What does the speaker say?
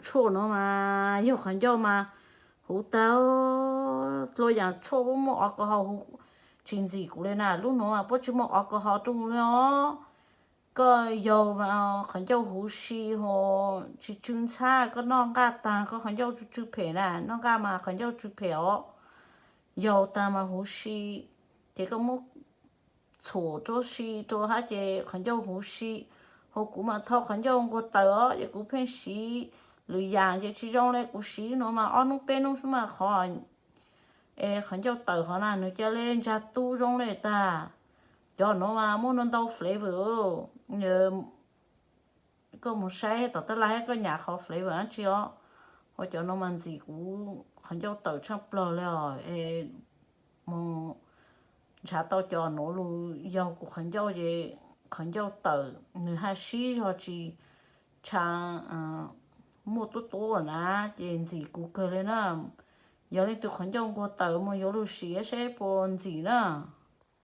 Tshuaj no mas yog qhov ncauj mas huv tag, dlua yam tshuaj puab muaj alcohol huv tsis ntxim kuv li na. Lub nuav mas puab tsis muaj alcohol rau huv li os. Koj yaug mas qhov ncauj huv si ho tsis tsw ntxhab, koj noj nqaj tag koj qhov ncauj tsw tsw phem na, noj nqaj mas qhov ncauj tsw phem os. Yaug tag mas huv si, ces koj muab txhuam rau si rau hab ces qhov ncauj huv si. Ho kuv mas tho qhov ncauj nquag tawm os, ces kuv pheej siv lwm yam ces tsis zoo li. Kuv siv nuav mas ob hnub peb hnub xwb mas qhov, es qhov ncauj tawm hov na nws ca le ntsag tub zoo li tag. Cov nuav mas muaj ntau ntau flavor. Koj mus saib tom tab laj hab koj nyam qhov flavor dab tsi os. Ho cov nuav mas ntxim kuv qhov ncauj tawm tshaj plawg li os. Mus ntshav tau cov nuav lug yaug kuv qhov ncauj ces qhov ncauj tawm, nws haj sib zog tsis tsha muaj tuab tuab na, ces ntxim kuv kawg li na. Yog leej twg qhov ncauj nquag tawm mus yuav lug siv saib puas ntxim na.